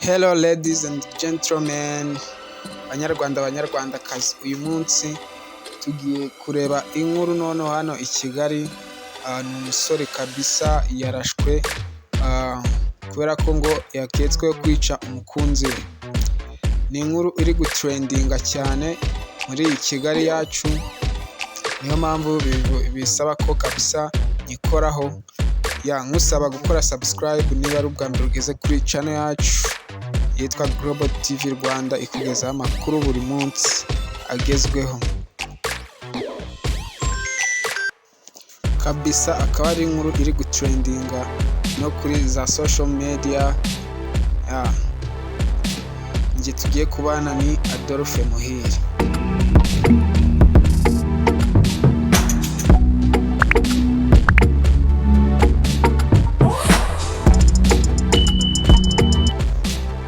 Hello ladies and gentlemen, banyarwanda banyarwandakazi, uyu munsi tugiye kureba inkuru noneho hano i Kigali, ni umusore kabisa yarashwe kubera ko ngo yaketsweho kwica umukunzi we. Ni inkuru iri gutrendinga cyane muri iyi Kigali yacu, niyo mpamvu bisaba ko kabisa nyikoraho, ya nkusaba gukora subscribe niba ari ubwa mbere ugeze kuri channel yacu yitwa Global TV Rwanda, ikugezaho amakuru buri munsi agezweho. Kabisa akaba ari inkuru iri gutrendinga no kuri za social media, ya njye tugiye kubana ni Adolphe Muhire.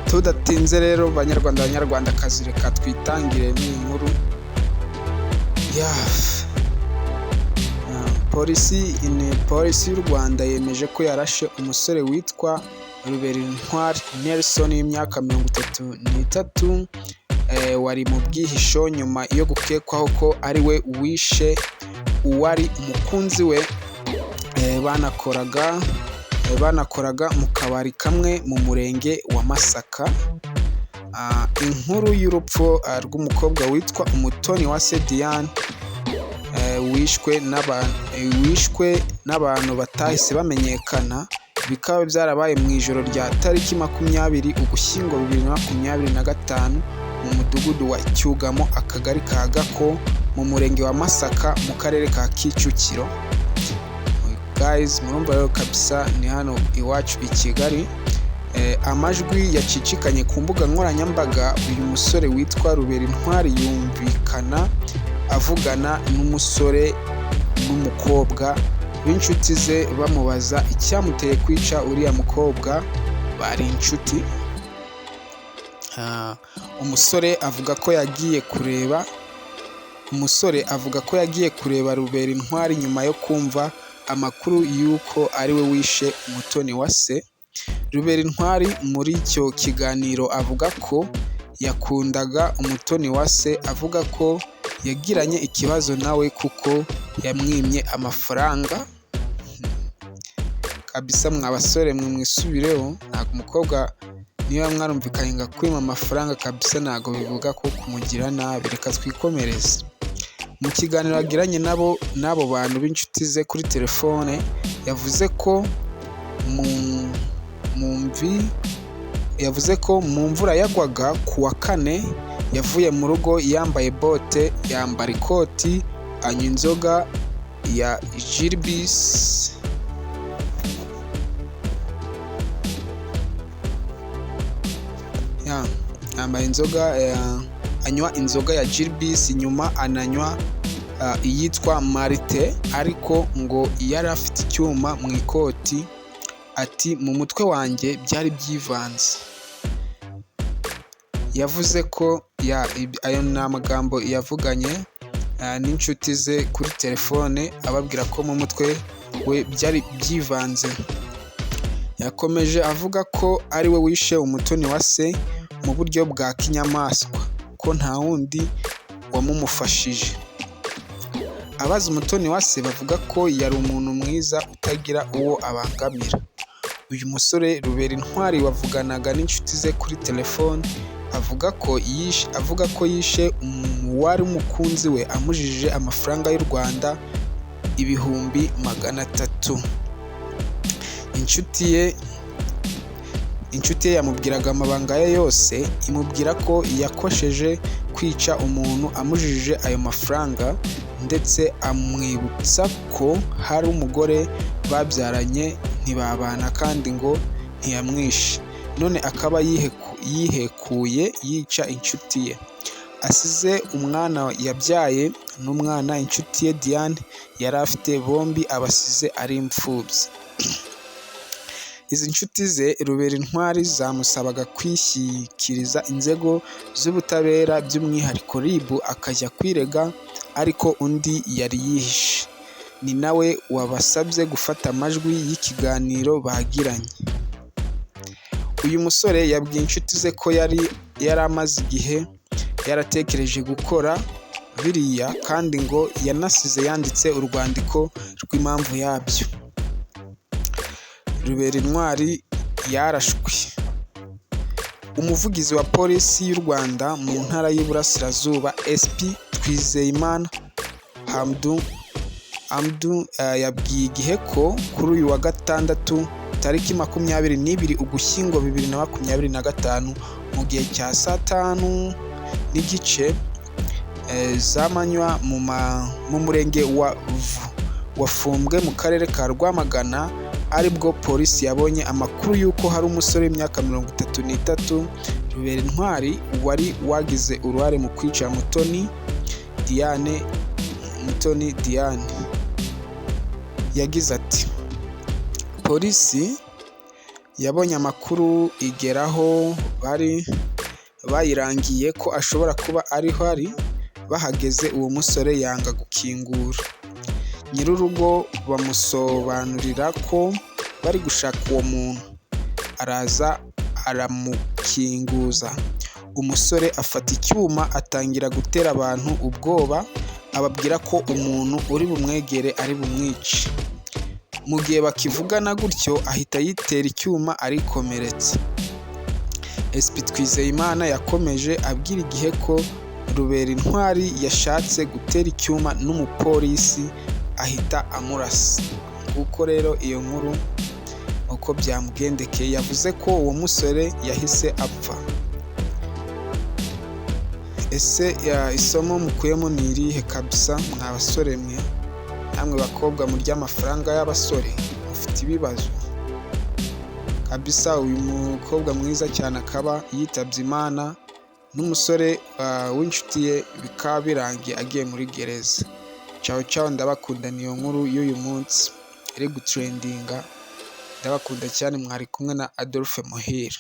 Tudatinze rero banyarwanda banyarwandakazi, reka twitangire n'iyi nkuru. Ya polisi ni polisi y'u Rwanda yemeje ko yarashe umusore witwa Ruberintwari Nelson w'imyaka 33, wari mu bwihisho nyuma yo gukekwaho ko ari we wishe uwari umukunzi we, banakoraga mu kabari kamwe mu murenge wa Masaka. Inkuru y'urupfu rw'umukobwa witwa Umutoni wa Diane, wishwe n'abantu batahise bamenyekana, bikaba byarabaye mu ijoro rya tariki 20 Ugushyingo 2025 mu mudugudu wa Cyugamo, akagari ka Gako, mu murenge wa Masaka, mu karere ka Kicukiro. Guys, murumva rero kabisa ni hano iwacu i Kigali. Amajwi yacicikanye ku mbuga nkoranyambaga, uyu musore witwa Ruberintwari yumvikana avugana n'umusore n'umukobwa b'inshuti ze, bamubaza icyamuteye kwica uriya mukobwa bari inshuti. Umusore avuga ko yagiye kureba umusore avuga ko yagiye kureba Ruberintwari nyuma yo kumva amakuru y'uko ari we wishe Umutoni wa se. Ruberintwari muri icyo kiganiro avuga ko yakundaga Umutoni wa se, avuga ko yagiranye ikibazo nawe kuko yamwimye amafaranga. Kabisa mwa basore mwe mwisubireho, ntabwo umukobwa niba mwarumvikanye ngo akwima amafaranga kabisa ntabwo bivuga ko kumugira nabi, reka twikomereze. Mu kiganiro yagiranye nabo n'abo bantu b'inshuti ze kuri telefone, yavuze ko mu mvura yagwaga ku wa kane yavuye mu rugo yambaye bote, yambara ikoti, anywa inzoga ya Jiribisi. Yambaye inzoga, anywa inzoga ya Jiribisi, nyuma ananywa iyitwa Marite, ariko ngo yari afite icyuma mu ikoti. Ati mu mutwe wanjye byari byivanze. Yavuze ko ayo ni amagambo yavuganye n'inshuti ze kuri telefone, ababwira ko mu mutwe we byari byivanze. Yakomeje avuga ko ari we wishe Umutoni wa se mu buryo bwa kinyamaswa, ko nta wundi wamumufashije. Abazi Umutoni wa se bavuga ko yari umuntu mwiza utagira uwo abangamira. Uyu musore Ruberintwari wavuganaga n'inshuti ze kuri telefone avuga ko yishe uwari umukunzi we amujijije amafaranga y'u Rwanda 300,000. Inshuti ye yamubwiraga amabanga ye yose, imubwira ko yakosheje kwica umuntu amujijije ayo mafaranga, ndetse amwibutsa ko hari umugore babyaranye ntibabana kandi ngo ntiyamwishe, none akaba yihekuye yica inshuti ye. Asize umwana yabyaye n'umwana inshuti ye Diane yari afite, bombi abasize ari imfubyi. Izi nshuti ze Ruberintwari zamusabaga kwishyikiriza inzego z'ubutabera by'umwihariko RIB akajya kwirega, ariko undi yari yihishe. Ni nawe wabasabye gufata amajwi y'ikiganiro bagiranye. Uyu musore yabwiye inshuti ze ko yari yaramaze igihe yaratekereje gukora biriya, kandi ngo yanasize yanditse urwandiko rw'impamvu yabyo. Ruberintwari yarashwe. Umuvugizi wa Polisi y'u Rwanda mu Ntara y'Iburasirazuba, SP Twizeyimana Hamdu, yabwiye Igihe ko kuri uyu wa Gatandatu tariki 22 Ugushyingo 2025 mu gihe cya saa 5:30 z'amanywa mu murenge wa Fumbwe mu karere ka Rwamagana, aribwo polisi yabonye amakuru y'uko hari umusore w'imyaka 33 Ruberintwari wari wagize uruhare mu kwica Mutoni Diane. Mutoni Diane yagize ati: "Polisi yabonye amakuru igeraho bari bayirangiye ko ashobora kuba ariho ari. Bahageze uwo musore yanga gukingura, nyir'urugo bamusobanurira ko bari gushaka uwo muntu, araza aramukinguza. Umusore afata icyuma atangira gutera abantu ubwoba, ababwira ko umuntu uri bumwegere ari bumwice. Mu gihe bakivugana gutyo ahita yitera icyuma arikomeretsa." SP Twizeyimana yakomeje abwira Igihe ko Ruberintwari yashatse gutera icyuma n'umupolisi ahita amurasa. Nguko rero iyo nkuru uko byamugendekeye. Yavuze ko uwo musore yahise apfa. Ese isomo mukuyemo ni irihe kabisa, mwa basore mwe? Namwe bakobwa murya amafaranga y'abasore, mufite ibibazo kabisa. Uyu mukobwa mwiza cyane akaba yitabye Imana, n'umusore w'inshuti ye bikaba birangiye agiye muri gereza. Ciao ciao, ndabakunda. Niyo nkuru y'uyu munsi iri gutrendinga. Ndabakunda cyane, mwari kumwe na Adolphe Muhire.